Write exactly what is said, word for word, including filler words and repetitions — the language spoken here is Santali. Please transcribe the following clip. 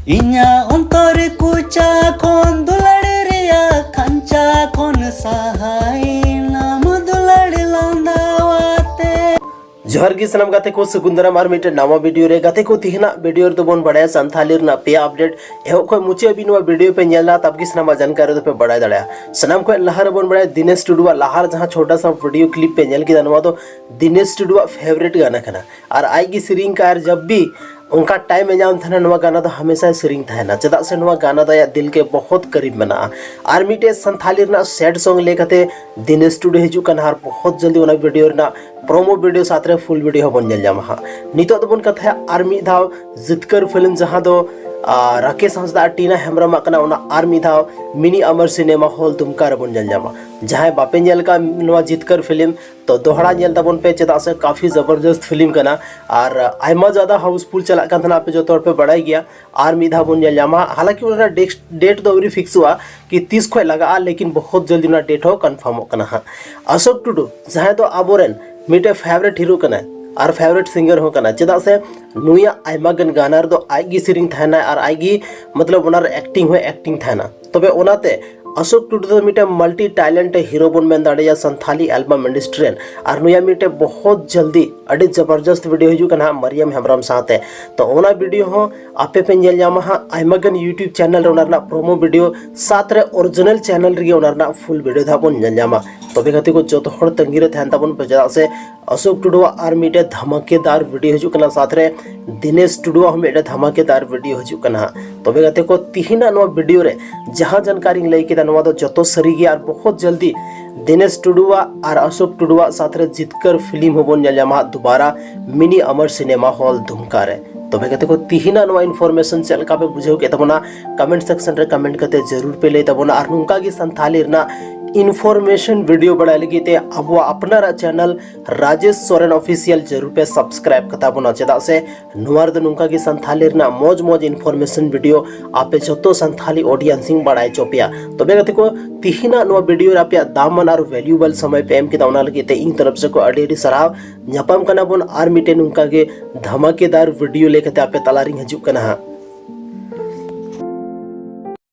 ᱤᱧᱟᱹᱜ ᱚᱱᱛᱚᱨ ᱠᱚᱪᱟ ᱠᱷᱚᱱ ᱫᱩᱞᱟᱹᱲ ᱨᱮᱭᱟᱜ ᱠᱷᱟᱧᱪᱟ ᱠᱷᱚᱱ ᱥᱟᱦᱟᱭᱮᱱᱟᱢ ᱫᱩᱞᱟᱹᱲ ᱞᱟᱸᱫᱟᱣᱟᱛᱮ᱾ ᱡᱚᱦᱟᱨ ᱜᱮ ᱥᱟᱱᱟᱢ ᱜᱟᱛᱮ ᱠᱚ, ᱥᱟᱹᱜᱩᱱ ᱫᱟᱨᱟᱢ ᱟᱨ ᱢᱤᱫᱴᱮᱱ ᱱᱟᱣᱟ ᱵᱷᱤᱰᱤᱭᱳ ᱨᱮ᱾ ᱜᱟᱛᱮ ᱠᱚ, ᱛᱤᱦᱤᱧᱟᱜ ᱵᱷᱤᱰᱤᱭᱳ ᱨᱮᱫᱚ ᱵᱚᱱ ᱵᱟᱲᱟᱭᱟ ᱥᱟᱱᱛᱷᱟᱞᱤ ᱨᱮᱱᱟᱜ ᱯᱮᱭᱟ ᱟᱯᱰᱮᱴ᱾ ᱮᱦᱚᱵ ᱠᱷᱚᱱ ᱢᱩᱪᱟᱹᱫ ᱦᱟᱹᱵᱤᱡ ᱱᱚᱣᱟ ᱵᱷᱤᱰᱤᱭᱳ ᱯᱮ ᱧᱮᱞᱟ, ᱛᱟᱵ ᱜᱮ ᱥᱟᱱᱟᱢᱟᱜ ᱡᱟᱱᱠᱟᱨᱤ ᱫᱚᱯᱮ ᱵᱟᱲᱟᱭ ᱫᱟᱲᱮᱭᱟᱜᱼᱟ᱾ ᱥᱟᱱᱟᱢ ᱠᱷᱚᱱ ᱞᱟᱦᱟ ᱨᱮᱵᱚᱱ ᱵᱟᱲᱟᱭᱟ ᱫᱤᱱᱮᱥ ᱴᱩᱰᱩᱣᱟᱜ ᱞᱟᱦᱟ ᱨᱮ ᱡᱟᱦᱟᱸ ᱪᱷᱳᱴᱟ ᱥᱟ ᱵᱷᱤᱰᱤᱭᱳ ᱠᱞᱤᱯ ᱯᱮ ᱧᱮᱞ ᱠᱮᱫᱟ, ᱱᱚᱣᱟ ᱫᱚ ᱫᱤᱱᱮᱥ ᱴᱩᱰᱩᱣᱟᱜ ᱯᱷᱮᱵᱟᱨᱤᱴ ᱜᱟᱱᱟ ᱠᱟᱱᱟ᱾ ᱟᱨ ᱟᱡ ᱜᱮ ᱥᱮᱨᱮᱧ ᱠᱟᱜᱼᱟ, ᱟᱨ ᱡᱟᱵ ᱵᱷᱤ ᱚᱱᱠᱟ ᱴᱟᱭᱤᱢ ᱮ ᱧᱟᱢ ᱛᱟᱦᱮᱱᱟ, ᱱᱚᱣᱟ ᱜᱟᱱᱟ ᱫᱚ ᱦᱟᱢᱮᱥᱟᱭ ᱥᱮᱨᱮᱧ ᱛᱟᱦᱮᱱᱟ, ᱪᱮᱫᱟᱜ ᱥᱮ ᱱᱚᱣᱟ ᱜᱟᱱᱟ ᱫᱚ ᱟᱭᱟᱜ ᱫᱤᱞ ᱠᱮ ᱵᱚᱦᱩᱛ ᱠᱟᱨᱤᱵ ᱢᱮᱱᱟᱜᱼᱟ᱾ ᱟᱨ ᱢᱤᱫᱴᱮᱡ ᱥᱟᱱᱛᱷᱟᱞᱤ ᱨᱮᱱᱟᱜ ᱥᱮᱰ ᱥᱚᱝ ᱞᱟᱹᱭ ᱠᱟᱛᱮ ᱫᱤᱱᱮᱥ ᱴᱩᱰᱩ ᱦᱤᱡᱩᱜ ᱠᱟᱱᱟ, ᱟᱨ ᱵᱚᱦᱩᱛ ᱡᱚᱞᱫᱤ ᱚᱱᱟ ᱵᱷᱤᱰᱤᱭᱳ ᱨᱮᱱᱟᱜ ᱯᱨᱳᱢᱳ ᱵᱷᱤᱰᱤᱭᱳ ᱥᱟᱛ ᱨᱮ ᱯᱷᱩᱞ ᱵᱷᱤᱰᱤᱭᱳ ᱦᱚᱸᱵᱚᱱ ᱧᱮᱞ ᱧᱟᱢᱟ ᱦᱟᱸᱜ᱾ ᱱᱤᱛᱚᱜ ᱫᱚᱵᱚᱱ ᱠᱟᱛᱷᱟᱭᱟ ᱟᱨ ᱢᱤᱫ ᱫᱷᱟᱣ ᱡᱤᱛᱠᱟᱹᱨ ᱯᱷᱤᱞᱢ, ᱡᱟᱦᱟᱸ ᱫᱚ ᱟᱨ ᱨᱟᱠᱮᱥ ᱦᱟᱸᱥᱫᱟ ᱟᱨ ᱴᱤᱱᱟ ᱦᱮᱢᱵᱨᱚᱢᱟᱜ ᱠᱟᱱᱟ, ᱚᱱᱟ ᱟᱨ ᱢᱤᱫ ᱫᱷᱟᱣ ᱢᱤᱱᱤ ᱟᱢᱟᱨ ᱥᱤᱱᱮᱢᱟ ᱦᱚᱞ ᱫᱩᱢᱠᱟ ᱨᱮᱵᱚᱱ ᱧᱮᱞ ᱧᱟᱢᱟ᱾ ᱡᱟᱦᱟᱸᱭ ᱵᱟᱯᱮ ᱧᱮᱞ ᱠᱟᱜ ᱱᱚᱣᱟ ᱡᱤᱛᱠᱟᱹᱨ ᱯᱷᱤᱞᱢ, ᱛᱚ ᱫᱚᱦᱲᱟ ᱧᱮᱞ ᱛᱟᱵᱚᱱ ᱯᱮ, ᱪᱮᱫᱟᱜ ᱥᱮ ᱠᱟᱯᱷᱤ ᱡᱚᱵᱚᱨᱫᱚᱥᱛ ᱯᱷᱤᱞᱢ ᱠᱟᱱᱟ᱾ ᱟᱨ ᱟᱭᱢᱟ ᱡᱟᱫᱟ ᱦᱟᱣᱩᱥᱯᱷᱩᱞ ᱪᱟᱞᱟᱜ ᱠᱟᱱ ᱛᱟᱦᱮᱱᱟ, ᱟᱯᱮ ᱡᱚᱛᱚ ᱦᱚᱲ ᱯᱮ ᱵᱟᱲᱟᱭ ᱜᱮᱭᱟ᱾ ᱟᱨ ᱢᱤᱫ ᱫᱷᱟᱣ ᱵᱚᱱ ᱧᱮᱞ ᱧᱟᱢᱟ, ᱦᱟᱞᱟᱠᱤ ᱚᱱᱟ ᱨᱮᱱᱟᱜ ᱰᱮᱴ ᱫᱚ ᱟᱹᱣᱨᱤ ᱯᱷᱤᱠᱥᱚᱜᱼᱟ ᱠᱤ ᱛᱤᱥ ᱠᱷᱚᱱ ᱞᱟᱜᱟᱜᱼᱟ, ᱞᱮᱠᱤᱱ ᱵᱚᱦᱩᱛ ᱡᱚᱞᱫᱤ ᱚᱱᱟ ᱰᱮᱴ ᱦᱚᱸ ᱠᱚᱱᱯᱷᱟᱨᱢᱚᱜ ᱠᱟᱱᱟ ᱦᱟᱸᱜ᱾ ᱚᱥᱳᱠ ᱴᱩᱰᱩ, ᱡᱟᱦᱟᱸᱭ ᱫᱚ ᱟᱵᱚᱨᱮᱱ ᱢᱤᱫᱴᱮᱡ ᱯᱷᱮᱵᱟᱨᱮᱴ ᱦᱤᱨᱳ ᱠᱟᱱᱟᱭ ᱟᱨ ᱯᱷᱮᱵᱟᱨᱮᱴ ᱥᱤᱝᱜᱟᱨ ᱦᱚᱸ ᱠᱟᱱᱟᱭ, ᱪᱮᱫᱟᱜ ᱥᱮ ᱱᱩᱭᱟᱜ ᱟᱭᱢᱟ ᱜᱟᱱ ᱜᱟᱱᱟ ᱨᱮᱫᱚ ᱟᱡ ᱜᱮ ᱥᱮᱨᱮᱧ ᱛᱟᱦᱮᱱᱟᱭ ᱟᱨ ᱟᱡ ᱜᱮ, ᱢᱚᱛᱞᱚᱵ, ᱚᱱᱟ ᱨᱮ ᱮᱠᱴᱤᱝ ᱦᱚᱸᱭ ᱮᱠᱴᱤᱝ ᱛᱟᱦᱮᱱᱟ᱾ ᱛᱚᱵᱮ ᱚᱱᱟᱛᱮ ᱚᱥᱳᱠ ᱴᱩᱰᱩ ᱫᱚ ᱢᱤᱫᱴᱮᱱ ᱢᱟᱞᱴᱤ ᱴᱮᱞᱮᱱᱴ ᱦᱤᱨᱳ ᱵᱚᱱ ᱢᱮᱱ ᱫᱟᱲᱮᱭᱟᱜᱼᱟ ᱥᱟᱱᱛᱷᱟᱞᱤ ᱮᱞᱵᱟᱢ ᱤᱱᱰᱟᱥᱴᱨᱤ ᱨᱮᱱ᱾ ᱟᱨ ᱱᱩᱭᱟᱜ ᱢᱤᱫᱴᱮᱡ ᱵᱚᱦᱩᱛ ᱡᱚᱞᱫᱤ ᱟᱹᱰᱤ ᱡᱚᱵᱚᱨᱡᱚᱥᱛ ᱵᱷᱤᱰᱤᱭᱳ ᱦᱤᱡᱩᱜ ᱠᱟᱱᱟ ᱦᱟᱸᱜ ᱢᱟᱨᱤᱭᱟᱢ ᱦᱮᱢᱵᱨᱚᱢ ᱥᱟᱶᱛᱮ᱾ ᱛᱚ ᱚᱱᱟ ᱵᱷᱤᱰᱤᱭᱳ ᱦᱚᱸ ᱟᱯᱮ ᱯᱮ ᱧᱮᱞ ᱧᱟᱢᱟ ᱦᱟᱸᱜ ᱟᱭᱢᱟ ᱜᱟᱱ YouTube ᱪᱮᱱᱮᱞ ᱨᱮ ᱚᱱᱟ ᱨᱮᱱᱟᱜ ᱯᱨᱳᱢᱳ ᱵᱷᱤᱰᱤᱭᱳ, ᱥᱟᱛ ᱨᱮ ᱚᱨᱤᱡᱤᱱᱟᱞ ᱪᱮᱱᱮᱞ ᱨᱮᱜᱮ ᱚᱱᱟ ᱨᱮᱱᱟᱜ ᱯᱷᱩᱞ ᱵᱷᱤᱰᱤᱭᱳ ᱫᱚ ᱦᱟᱸᱜ ᱵᱚᱱ ᱧᱮᱞ ᱧᱟᱢᱟ᱾ ᱛᱚᱵᱮ ᱜᱟᱛᱮ ᱠᱚ, ᱡᱚᱛᱚ ᱦᱚᱲ ᱛᱟᱺᱜᱤ ᱨᱮ ᱛᱟᱦᱮᱱ ᱛᱟᱵᱚᱱ ᱯᱮ, ᱪᱮᱫᱟᱜ ᱥᱮ ᱚᱥᱳᱠ ᱴᱩᱰᱩᱣᱟᱜ ᱟᱨ ᱢᱤᱫᱴᱮᱡ ᱫᱷᱟᱢᱟᱠᱮᱫᱟᱨ ᱵᱷᱤᱰᱤᱭᱳ ᱦᱤᱡᱩᱜ ᱠᱟᱱᱟ, ᱥᱟᱛ ᱨᱮ ᱫᱤᱱᱮᱥ ᱴᱩᱰᱩᱣᱟᱜ ᱦᱚᱸ ᱢᱤᱫᱴᱮᱡ ᱫᱷᱟᱢᱟᱠᱮᱫᱟᱨ ᱵᱷᱤᱰᱤᱭᱳ ᱦᱤᱡᱩᱜ ᱠᱟᱱᱟ ᱦᱟᱸᱜ᱾ ᱛᱚᱵᱮ ᱜᱟᱛᱮ ᱠᱚ, ᱛᱤᱦᱤᱧᱟᱜ ᱱᱚᱣᱟ ᱵᱷᱤᱰᱤᱭᱳ ᱨᱮ ᱡᱟᱦᱟᱸ ᱡᱟᱱᱠᱟᱨᱤᱧ ᱞᱟᱹᱭ ᱠᱮᱫᱟ, ᱱᱚᱣᱟ ᱫᱚ ᱡᱚᱛᱚ ᱥᱟᱹᱨᱤ ᱜᱮ ᱟᱨ ᱵᱚᱦᱩᱛ ᱡᱚᱞᱫᱤ ᱫᱤᱱᱮᱥ ᱴᱩᱰᱩᱣᱟᱜ ᱟᱨ ᱚᱥᱳᱠ ᱴᱩᱰᱩᱣᱟᱜ ᱥᱟᱛ ᱨᱮ ᱡᱤᱛᱠᱟᱹᱨ ᱯᱷᱤᱞᱢ ᱦᱚᱸᱵᱚᱱ ᱧᱮᱞ ᱧᱟᱢᱟ ᱦᱟᱸᱜ ᱫᱩᱵᱟᱨᱟ ᱢᱤᱱᱤ ᱟᱢᱟᱨ ᱥᱤᱱᱮᱢᱟ ᱦᱚᱞ ᱫᱩᱢᱠᱟ ᱨᱮ᱾ ᱛᱚᱵᱮ ᱜᱟᱛᱮ ᱠᱚ, ᱛᱤᱦᱤᱧᱟᱜ ᱱᱚᱣᱟ ᱤᱱᱯᱷᱚᱨᱢᱮᱥᱚᱱ ᱪᱮᱫ ᱞᱮᱠᱟ ᱯᱮ ᱵᱩᱡᱷᱟᱹᱣ ᱠᱮᱫ ᱛᱟᱵᱚᱱᱟ, ᱠᱚᱢᱮᱱᱴ ᱥᱮᱠᱥᱚᱱ ᱨᱮ ᱠᱚᱢᱮᱱᱴ ᱠᱟᱛᱮ ᱡᱟᱹᱨᱩᱲ ᱯᱮ ᱞᱟᱹᱭ ᱛᱟᱵᱚᱱᱟ᱾ ᱟᱨ ᱱᱚᱝᱠᱟ ᱜᱮ ᱥᱟᱱᱛᱷᱟᱞᱤ ᱨᱮᱱᱟᱜ ᱤᱱᱯᱷᱚᱨᱢᱮᱥᱚᱱ ᱵᱷᱤᱰᱤᱭᱳ ᱵᱟᱲᱟᱭ ᱞᱟᱹᱜᱤᱫ ᱛᱮ ᱟᱵᱚᱣᱟᱜ ᱟᱯᱱᱟᱨᱟᱜ ᱪᱮᱱᱮᱞ ᱨᱟᱡᱮᱥ ᱥᱚᱨᱮᱱ ᱚᱯᱷᱤᱥᱤᱭᱟᱞ ᱡᱟᱹᱨᱩᱲ ᱯᱮ ᱥᱟᱵᱥᱠᱨᱟᱭᱤᱵ ᱠᱟᱛᱟ ᱵᱚᱱᱟ, ᱪᱮᱫᱟᱜ ᱥᱮ ᱱᱚᱣᱟ ᱨᱮᱫᱚ ᱱᱚᱝᱠᱟ ᱜᱮ ᱥᱟᱱᱛᱷᱟᱞᱤ ᱨᱮᱱᱟᱜ ᱢᱚᱡᱽ ᱢᱚᱡᱽ ᱤᱱᱯᱷᱚᱨᱢᱮᱥᱚᱱ ᱵᱷᱤᱰᱤᱭᱳ ᱟᱯᱮ ᱡᱚᱛᱚ ᱥᱟᱱᱛᱷᱟᱞᱤ ᱚᱰᱤᱭᱮᱱᱥ ᱤᱧ ᱵᱟᱲᱟᱭ ᱦᱚᱪᱚ ᱯᱮᱭᱟ᱾ ᱛᱚᱵᱮ ᱜᱟᱛᱮ ᱠᱚ, ᱛᱤᱦᱤᱧᱟᱜ ᱱᱚᱣᱟ ᱵᱷᱤᱰᱤᱭᱳ ᱨᱮ ᱟᱯᱮᱭᱟᱜ ᱫᱟᱢᱟᱱ ᱟᱨ ᱵᱷᱮᱞᱩᱭᱮᱵᱚᱞ ᱥᱚᱢᱚᱭ ᱯᱮ ᱮᱢ ᱠᱮᱫᱟ, ᱚᱱᱟ ᱞᱟᱹᱜᱤᱫ ᱛᱮ ᱤᱧ ᱛᱚᱨᱚᱯ ᱥᱮᱫ ᱠᱷᱚᱱ ᱟᱹᱰᱤ ᱟᱹᱰᱤ ᱥᱟᱨᱦᱟᱣ᱾ ᱧᱟᱯᱟᱢ ᱠᱟᱱᱟ ᱵᱚᱱ ᱟᱨ ᱢᱤᱫᱴᱮᱱ ᱱᱚᱝᱠᱟ ᱜᱮ ᱫᱷᱟᱢᱟᱠᱮᱫᱟᱨ ᱵᱷᱤᱰᱤᱭᱳ ᱞᱟᱹᱭ ᱠᱟᱛᱮ ᱟᱯᱮ ᱛᱟᱞᱟᱨᱤᱧ ᱦᱤᱡᱩᱜ ᱠᱟᱱᱟ ᱦᱟᱸᱜ᱾